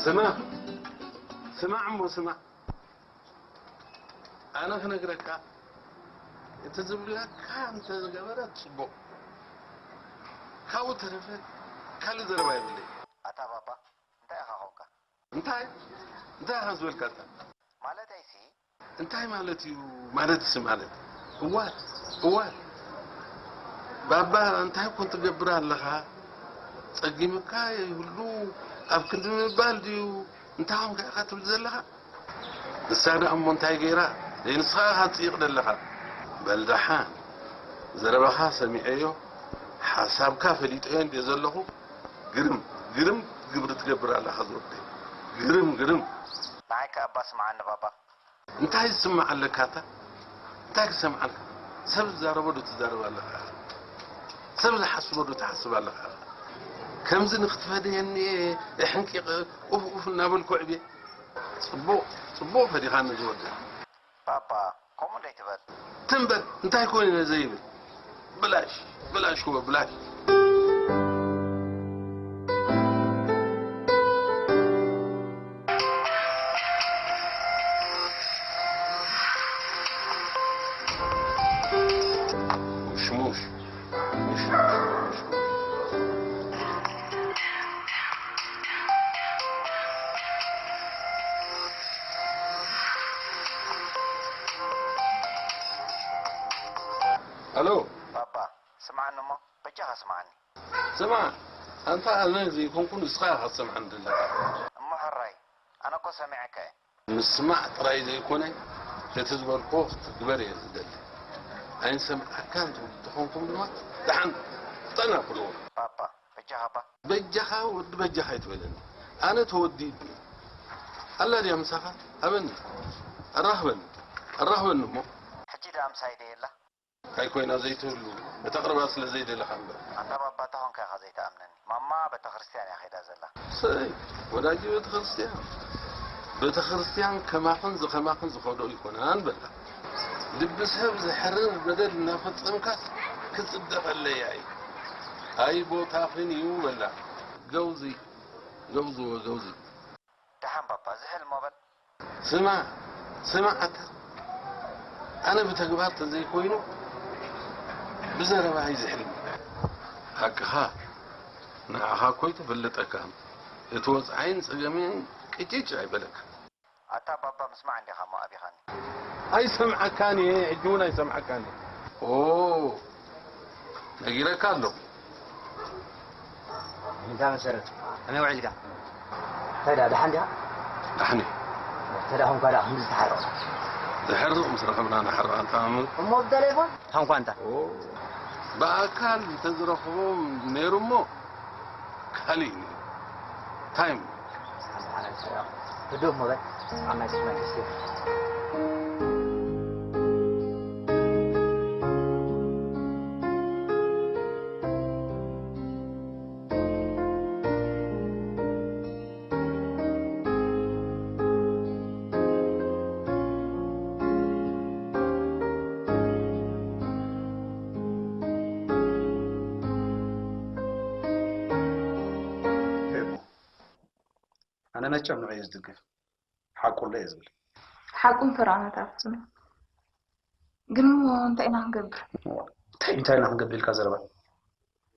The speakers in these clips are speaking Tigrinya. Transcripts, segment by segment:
ስማዕ፣ ስማዕ እሞ ስማዕ። ኣነ ክነግረካ፣ እቲ ዝብለካ እንተዝገበረት ጽቡቕ። ካብኡ ተረፈ ካልእ ዘረባ የብለይ። ኣታ ባባ፣ እንታይ ኢኻ ኾንካ? እንታይ? እንታይ ኢኻ ዝበልካ ኣታ? ማለተይሲ፣ እንታይ ማለት እዩ? ማለትሲ ማለት? እዋይ፣ እዋይ። ባባ፣ እንታይ ኮን ትገብር ኣለኻ? ጸጊምካ ይህሉ ኣብ ክንዲ ምባል ድዩ? እንታይ ኾንካ ኢኻ ትብል ዘለኻ? ንሳ ደኣ እሞ እንታይ ገይራ? ዘይንስኻ ኢኻ ትጽይቕ ዘለኻ። በል ደሓን፣ ዘረባኻ ሰሚዐዮ፣ ሓሳብካ ፈሊጠዮ እንድየ ዘለኹ። ግርም፣ ግርም ግብሪ ትገብር ኣለኻ ዝወደይ። ግርም፣ ግርም። ንዓይ ከኣ እባ ስምዓኒ ባባ። እንታይ ዝስማዕ ኣለካ ኣታ? እንታይ ክሰምዓልካ? ሰብ ዝዛረቦ ዶ ትዛረብ ኣለኻ? ሰብ ዝሓስቦ ዶ ትሓስብ ኣለኻ? ከምዚ ንኽትፈድየኒ እየ፣ ሕንቂቐ ኡፍ ኡፍ እናበልኩ ዕብየ። ጽቡቕ፣ ጽቡቕ ፈዲኻኒ ዝወደይ። ባባ፣ ከምኡ እንደይትበል። ትም በል፣ እንታይ ኮይኑ ዘይብል? ብላሽ፣ ብላሽ ክወ፣ ብላሽ። ሙሽ፣ ሙሽ። ሙሽ፣ ሙሽ፣ ሙሽ፣ ሙሽ። ኣሎ። ባባ፣ ስምዓኒ እሞ፣ በጃኻ ስምዓኒ። ስማዕ፣ ኣንታ ኣነ ዘይኮንኩ ንስኻ ኢኻ ትሰምዓኒ ዘለኻ። እሞ ሕራይ፣ ኣነ እኮ ሰሚዐካ እየ። ምስማዕ ጥራይ ዘይኮነ፣ እቲ ዝበልኩዎ ክትግበር እየ ዝደሊ። ኣይንሰምዓካን ትብሉ እንተኾንኩም ድማ፣ ደሓን ፍጠን ኣብልዎ። ባባ፣ በጃኻ እባ። በጃኻ ወዲ በጃኻ ኣይትበለኒ። ኣነ ተወዲእኒ። ኣላ ድያ ምሳኻ? ሃበኒ። ኣራኽበኒ። ኣራኽበኒ እሞ። ሕጂ ደኣ ምሳይ ደየላ? እንታይ ኮይና ዘይትህሉ? እታ ቅርባ ስለ ዘይደለኻ እምበር። ኣንታ ባባ፣ እንታይ ኾንካ ኢኻ ዘይትኣምነኒ? ማማ ቤተክርስትያን እያ ኸይዳ ዘላ። ሰይ፣ ወዳጅ ቤተክርስትያን። ቤተክርስትያን ከማኽን ዝኸማኽን ዝኸዶ ኣይኮናን በላ። ልቢ ሰብ ዘሕርር በደል እናፈጸምካስ ክጽደቐለይ ኣይ። ኣይ ቦታኽን እዩ በላ። ገውዚ፣ ገውዝዎ፣ ገውዚ። ደሓን ባባ፣ ዝሕል እሞ በል። ስማዕ፣ ስማዕ ኣታ። ኣነ ብተግባር ተዘይኮይኑ ብዘረባ ኣይዝሕልን። ሓቅኻ፣ ንዓኻ እኮ ኣይተፈለጠካን። እቲ ወጽዓይን ጸገመይን ቅጭጭ ኣይበለካ። ኣታ ባባ፣ ምስማዕ እንዲኻ እሞ ኣቢኻኒ። ኣይሰምዓካን እየ፣ ሕጂ እውን ኣይሰምዓካን እየ። ኦ፣ ነጊረካ ኣለኹ። እንታ መሰረት፣ ከመይ ውዒልካ? እንታይ ደኣ፣ ደሓን ዲኻ? ደሓን እየ። እንታይ ደኣ ኾንካ ደኣ ከምዚ ዝተሓረቕ? ዝሕርቕ ምስ ረኸብና ንሓርቕ፣ ኣንታ ኣመል። እሞ ብተሌፎን? ኾንኳ እንታ? ኦ፣ ብኣካል እንተዝረኽቦም ነይሩ እሞ፣ ካልእ እዩ ነይሩ። ታይም። ህዱእ እሞ በል፣ ኣብ ናይ ስማይ ክስቴ። ፌቡ፣ ኣነ መቸም ንዑ እየ ዝድግፍ። ሓቁ ኣሎ እየ ዝብል። ሓቁ እንተ ረኣና ተኣፍጹና። ግን እሞ እንታይ ኢና ክንገብር? እንታይ፣ እንታይ ኢና ክንገብር ኢልካ ዘረባ?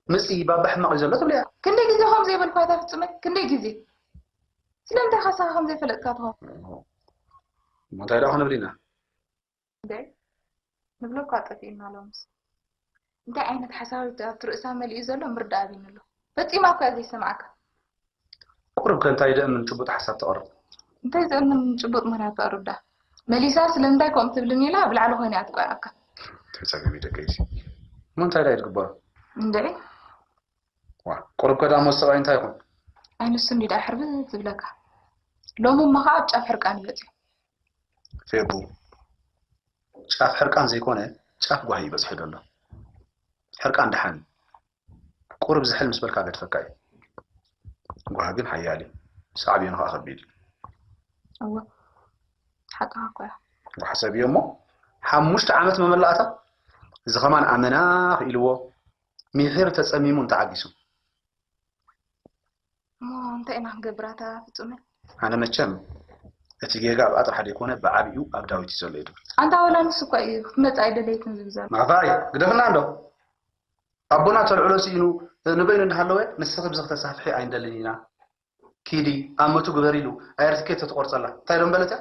ምጺ ባባ ሕማቕ እዩ ዘሎ ትብለያ? ክንደይ ግዜ ከምኡ ዘይበልኳ እታ ፍጹመይ? ክንደይ ግዜ? ስለምንታይ ካሳኻ ከም ዘይፈለጥካ ትኸውን? እሞ እንታይ ደኣ ክንብል ኢና? እንዴ? ንብሎ እኳ ጠፊእና ሎምስ። እንታይ ዓይነት ሓሳብ ኣብቲ ርእሳ መሊኡ ዘሎ ምርዳእ ኣቢኒ ኣሎ። ፈጺማ እኳ እያ ዘይሰምዓካ። ቁሩብ ከ እንታይ ደእምን ጭቡጥ ሓሳብ ተቕርብ? እንታይ ዘእምን ጭቡጥ ምኽንያት ተቕርብ ደኣ? መሊሳ ስለምንታይ ከምኡ ትብልኒ ኢላ ኣብ ላዕሊ ኮይና እያ ትቆርኣካ። ተጸገሚ ደቀይሲ። እሞ እንታይ ደኣ እዩ ዝግበሮ? እንድዒ። ዋ፣ ቁሩብ ከ ደኣ መስተውዓይ እንታይ ይኹን? ኣይ ንሱ እንዲ ደኣ ሕርብት ዝብለካ። ሎሚ እሞ ኸኣ ኣብ ጫፍ ሕርቃን እዩ በጺሑ። ፌቡ፣ ጫፍ ሕርቃን ዘይኮነ ጫፍ ጓሂ እዩ በጺሑ ዘሎ። ሕርቃን ደሓን እዩ። ቁሩብ ዝሕል ምስ በልካ ገድፈካ እዩ። ጓሂ ግን ሓያል እዩ። ሳዕቤኑ ኸኣ ከቢድ እዩ። እወ፣ ሓቅኻ እኮ እያ። ጓሂ ሰብ እዩ እሞ፣ ሓሙሽተ ዓመት መመላእታ፣ እዚ ኸማን ኣመና ክኢልዎ፣ ሚሒር ተጸሚሙ እንተዓጊሱ። እሞ እንታይ ኢና ክንገብር ኣታ ፍጹመይ? ኣነ መቸም እቲ ጌጋ ኣብኣ ጥራሕ ዘይኮነ ብዓብዩ ኣብ ዳዊት እዩ ዘሎ እዩ ድብል። ኣንታ ወላ ንሱ እኳ እዩ ክትመጽእ ኣይደለየትን ዝብል ዘሎ። ማፋይ ግደፍና እንዶ ኣቦና ተልዕሎ ስኢኑ ንበይኑ እንዳሃለወ ንስኺ ብዚ ክተሳፍሒ ኣይንደልን ኢና። ኪዲ ኣመቱ ግበሪ ኢሉ ኣየር ትኬት ተትቆርጸላ እንታይ ዶ ምበለታ?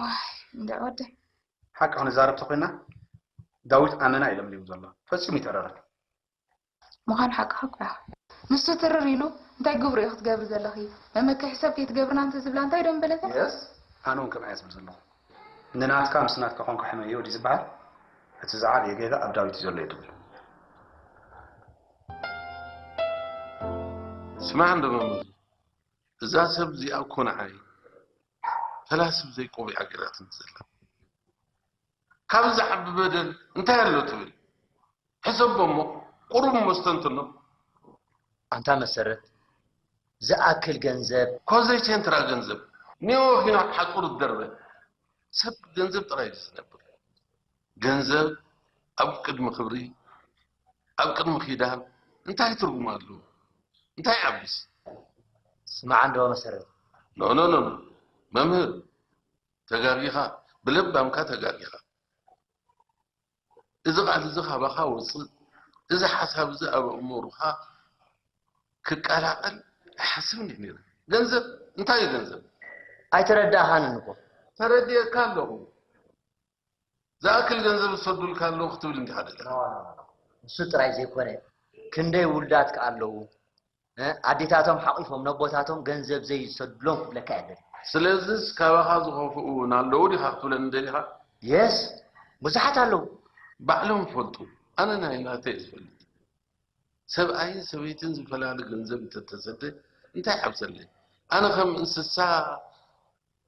ዋይ እንድዒ ወደይ። ሓቂ ክንዛረብ ተኮይና ዳዊት ኣመና ኢሎም ልም ዘሎ ፈጺሙ ይተረረ። ምዃን ሓቅኻ እኮ ኢኻ። ንሱ ትርር ኢሉ እንታይ ግብሩ እዩ ክትገብሪ ዘለኺ? መመክሒ ሰብ ከይትገብርና እንተዝብላ እንታይ ዶ ምበለታ? የስ ኣነ እውን ከምኣ እየ ዝብል ዘለኹ። ንናትካ ምስ ናትካ ኮንካ ሕመዮ ድዩ ዝበሃል? እቲ ዝዓበየ ጌጋ ኣብ ዳዊት እዩ ዘሎ እየ ትብል። ስማዕ እንዶ መምህር፣ እዛ ሰብ እዚኣ እኮ ንዓይ ፈላስፍ ዘይቆቢዓ ገይራትኒ ዘላ። ካብ ዝዓቢ በደል እንታይ ኣሎ ትብል? ሕሰቦ እሞ ቁሩብ እሞ ኣስተንትኖ። ኣንታ መሰረት ዝኣክል ገንዘብ። ኮዘይ ሴንትራ ገንዘብ ኒዮ ኪኖ ሓፁሩ ዝደርበ ሰብ ገንዘብ ጥራይ እዩ ዝነብር። ገንዘብ ኣብ ቅድሚ ክብሪ ኣብ ቅድሚ ኪዳን እንታይ ትርጉም ኣለዎ? እንታይ ይዓብስ? ስማዕ እንዶ መሰረት። ኖ ኖ ኖ ኖ መምህር ተጋጊኻ ብለባምካ ተጋጊኻ። እዚ ቃል እዚ ካባኻ ወፅእ፣ እዚ ሓሳብ እዚ ኣብ ኣእምሮኻ ክቀላቐል ኣይሓስብን እዩ ነይሩ። ገንዘብ እንታይ እዩ ገንዘብ? ኣይተረዳእኻንን እኮ። ተረዲኤካ ኣለኹ። ዝኣክል ገንዘብ ዝሰዱልካ ኣለዉ ክትብል እንዲኻ ደለኻ። ንሱ ጥራይ ዘይኮነ ክንደይ ውሉዳት ከኣ ኣለዉ። ኣዴታቶም ሓቒፎም ነቦታቶም ገንዘብ ዘይሰድሎም ክብለካ እየ ደልየ። ስለዝስ ካባኻ ዝኸፍኡ እውን ኣለዉ ዲኻ ክትብለኒ ደሊኻ? የስ ብዙሓት ኣለዉ። ባዕሎም ይፈልጡ። ኣነ ናይ ናተይ እየ ዝፈልጥ። ሰብኣይን ሰበይትን ዝፈላለ ገንዘብ እንተተሰደ እንታይ ይሓብሰለይ? ኣነ ከም እንስሳ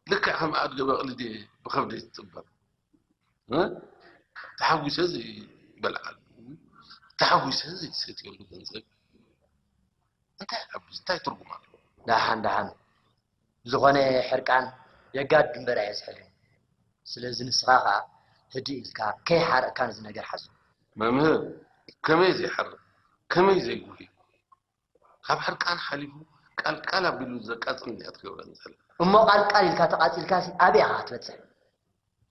ልክዕ ከም ኣድገ በቕሊ ድየ ብኸብደይ ዝጥበር? ተሓጒሰ ዘይበልዓሉ፣ ተሓጒሰ ዘይሰትየሉ ገንዘብ እንታይ ይዓብስ? እንታይ ትርጉም ኣለዎ? ደሓን ደሓን ብዝኾነ ሕርቃን የጋድድ እምበር ኣየዝሕልን። ስለዚ ንስኻ ኸኣ ህድእ ኢልካ ከይሓረቕካ ነዚ ነገር ሓዞ። መምህር ከመይ ዘይሓርቕ ከመይ ዘይጉሂ? ካብ ሕርቃን ሓሊፉ ቃልቃል ኣቢሉ ዘቃጽል እንድያ ትገብረኒ ዘላ። እሞ ቃልቃል ኢልካ ተቓጺልካሲ ኣበይ ኢኻ ክትበጽሕ?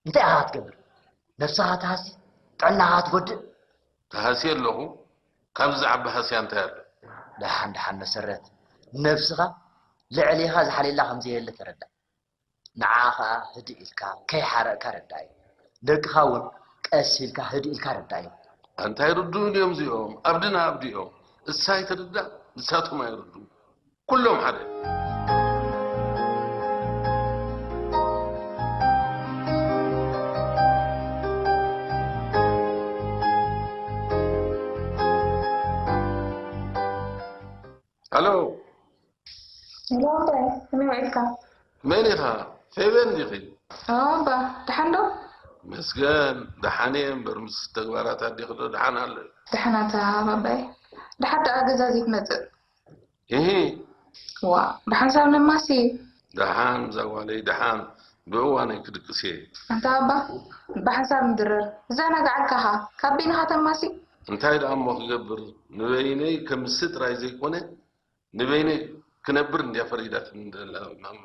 እንታይ ኢኻ ክትገብር? ነብስኻ ትሃሲ? ጥዕናኻ ትጎድእ? ተሃስየ ኣለኹ። ካብዚ ዝዓቢ ሃስያ እንታይ ኣሎ? ደሓን ደሓን መሰረት፣ ነብስኻ ልዕሌኻ ዝሓልየላ ከምዘየለ ተረዳእ። ንዓ ኸኣ ህድእ ኢልካ ከይሓረቕካ ረዳእዮ። ደቅኻ እውን ቀስ ኢልካ ህድእ ኢልካ ረዳእዮም። ኣንታ ኣይርድኡን እዮም እዚኦም፣ ኣብድና ኣብዲኦም። እሳ ኣይትርዳእ፣ ንሳቶም ኣይርድኡ። ኩሎም ሓደ። ሃሎ። ሄሎ ኣባይ፣ ከመይ ውዒልካ? መን ኢኻ? ፌቨን ዲኺ? ኣዎ ኣባ፣ ደሓን ዶ? መስገን፣ ደሓን እየ እምበር ምስ ተግባራት ኣዴኺ ዶ ደሓን ኣሎ? ደሓን ኣታ ባባየ። ደሓን ደኣ ገዛ ዘይትመጽእ? እሂ። ዋእ፣ ደሓን ሳብ ነማሲ? ደሓን ዛጓለይ ደሓን፣ ብእዋነይ ክድቅስ እየ። ኣንታ ኣባ፣ ብሓንሳብ ንድረር። እዛ ናጋዓልካ ኸኣ፣ ካብ በይንኻ ተማሲ? እንታይ ደኣ እሞ ክገብር፣ ንበይነይ ከምሲ ጥራይ ዘይኮነ፣ ንበይነይ ክነብር እንድያ ፈሪዳትኒ ዘላ ማማ።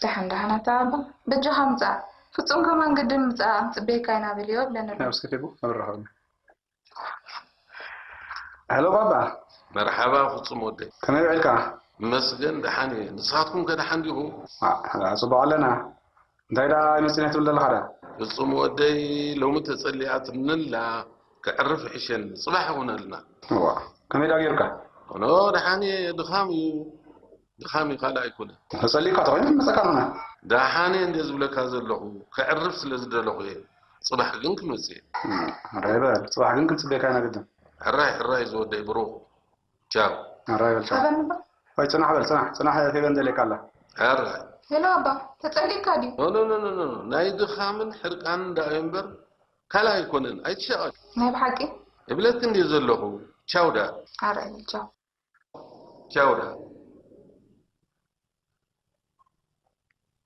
ደሓን ደሓን ኣታ ኣባ፣ በጃኻ ምጻእ። ፍጹም ከማን ግድን ምጻእ፣ ክንጽበየካ ኢና በልዮ እብለኒ ኣለኹ። ናብ ስከፌቡ ኣብ ራኸብና። ሄሎ ባባ። መርሓባ ፍጹም ወደይ። ከመይ ውዒልካ? መስገን ደሓን እየ። ንስኻትኩም ከ ደሓን ዲኹም? ዋ፣ ጽቡቕ ኣለና። እንታይ ደኣ ኣይመጽእን እየ ትብል ዘለኻ ደኣ? ፍጹም ወደይ ሎሚ ተጸሊኣትኒ ኣላ። ከዕርፍ ይሕሸኒ። ጽባሕ ይኹነልና። እዋ፣ ከመይ ደኣ ጌርካ? ኖ ደሓን እየ። ድኻም እዩ። ድኻም እዩ ካልእ ኣይኮነን። ተጸሊእካ ተኾይኑ ክንመጸካ ኣለና። ደሓን እየ እንድየ ዝብለካ ዘለኹ፣ ከዕርፍ ስለ ዝደለኹ እየ። ጽባሕ ግን ክመጽእ እየ። እም፣ ሕራይ በል፣ ጽባሕ ግን ክንጽበየካ ኢና ግድን። ሕራይ ሕራይ ዝወደይ ብሩኽ። ቻው። ሕራይ በል፣ ቻው። ኣበን እባ። ወይ ጽናሕ በል፣ ጽናሕ፣ ጽናሕ፣ ፌቨን ደልየካ ኣላ። ሕራይ። ሄሎ ኣባ፣ ተጸሊእካ ድዩ? ኖ፣ ኖ፣ ኖ፣ ኖ፣ ኖ። ናይ ድኻምን ሕርቃንን ደኣ እዩ እምበር ካልእ ኣይኮነን። ኣይትሸቐል። ናይ ብሓቂ? እብለኪ እንድየ ዘለኹ። ቻው ደኣ። ሕራይ በል፣ ቻው። ቻው ደኣ።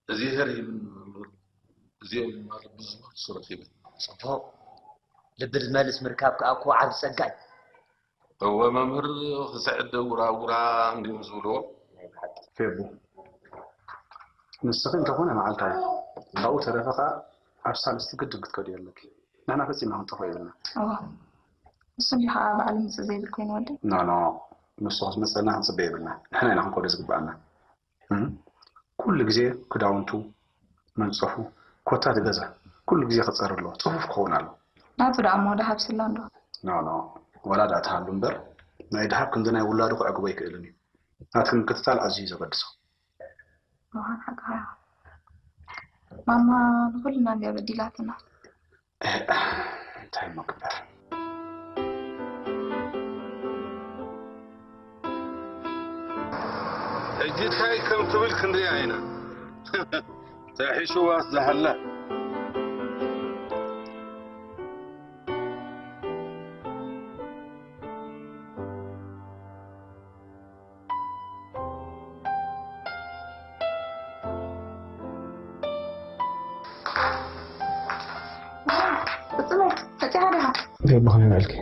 እዚሀር ይብል መምህር እዚኦም ድማ ልቢ ዝመልሱ ረኺበ። ጽቡቕ ልቢ ዝመልስ ምርካብ ከኣ እኮ ዓቢ ጸጋ እዩ። እወ መምህር ክስዕድ ጉራጉራ እንድዮም ዝብልዎ። ፌቡ ንስኺ እንተኾነ መዓልታዊ፣ ካብኡ ተረፈ ኸዓ ኣብ ሳልስቲ ግድን ክትከዲ ኣለኪ። ንሕና ፈጺምና ክንጠፍኦ የብልና። እዋ ንሱ እንዲኻ በዓል ምጽእ ዘይብል ኮይኑ ወዲ ኖ ኖ፣ ንሱ ክመጸና ክንጽበ የብልና። ንሕና ኢና ክንከዶ ዝግባኣና። እም? ኩሉ ግዜ ክዳውንቱ፣ መንጸፉ፣ ኮታ እቲ ገዛ ኩሉ ግዜ ክጸሪ ኣለዎ። ጽፉፍ ክኸውን ኣለዎ። ናቱ ደኣ እሞ ደሃብ ስላ እንዶ ኖ ኖ፣ ወላ ደኣ ትሃሉ እምበር ናይ ደሃብ ክንዲ ናይ ውላዱ ክዕግቦ ኣይክእልን እዩ። ናትኪ ምክትታል ኣዝዩ እዩ ዘገድሶ። እዋን ሓቅኻ ኢኻ። ማማ ንኹልና እንድያ በዲላትና። እንታይ እሞ ግበር። ሕጂ እንታይ ከም ትብል ክንሪኣ ኢና። ተሒሽዋስ ዝሃላ። ቅጽበይ መጺኻ ዲኻ? እንታይ ብኸመይ ውዕልኪ?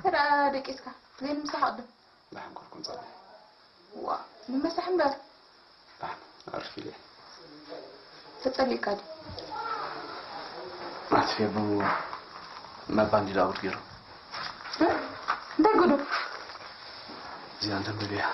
ተደኣ ደቂስካ ዘይምሳሕ ቅድም ደሓን ኮንኩም ጸኒ። ዋ ንመሳሕ እምበር ደሓን ኣርፊደ። ተጸሊእካ ድዩ? ናቲ ፌቡ ናብ ባንዲዳ ኣውድ ገይሩ። እንታይ ጉዱ? እዚኣ እንተንብብያ።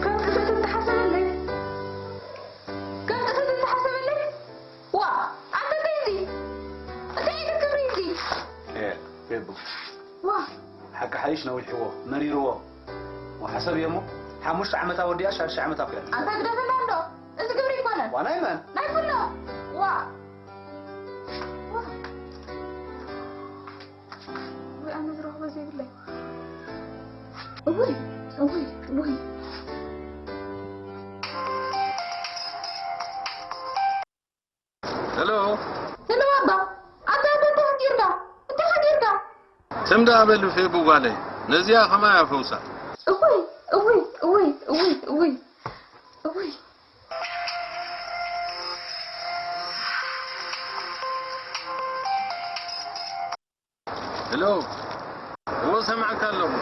ከም ጥፍእቲ ተሓሰበለይ ከም ጥፍእቲ ተሓሰበለይ ዋ ኣንተ እንታይ እዚ እንታይ ዓይነት ክብሪ እዚ ኤ ፌቡ ዋ ሓቂ ሓይሽ ነዊሕዎ መሪርዎ ወሓሰብ እዮ እሞ ሓሙሽተ ዓመታ ወዲኣ ሻድሻ ዓመታ ኩያ ኣንታ ግደፈና እንዶ እዚ ግብሪ ኣይኮነን ዋና ይመን ናይ ኩሎ ዋ ዋ ወይ ኣነ ዝረኽቦ ዘይብለይ እውይ እውይ እውይ ሄሎ ሄሎ ኣባ ኣንታ ኣንታ እንታይ ጌርካ እንታይ ጌርካ ትም ደኣ በል ፌቡ ጓለይ፣ ነዚኣ ከማይ ኣፈውሳ። እውይ እውይ እውይ እውይ እውይ እውይ ሄሎ እዎ ሰማዕካ ኣለኹ።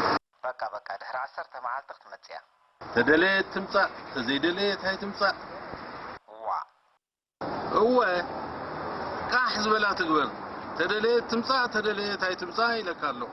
በቃ በቃ ድሕሪ ዓሰርተ መዓልቲ ክትመጽእ እያ። ተደለየት ትምጻእ፣ ተዘይደለየት ኣይትምጻእ። ዋእ እወ ቃሕ ዝበላ ትግበር። ተደለየት ትምጻእ፣ ተደለየት ኣይትምጻእ ኢለካ ኣለኹ።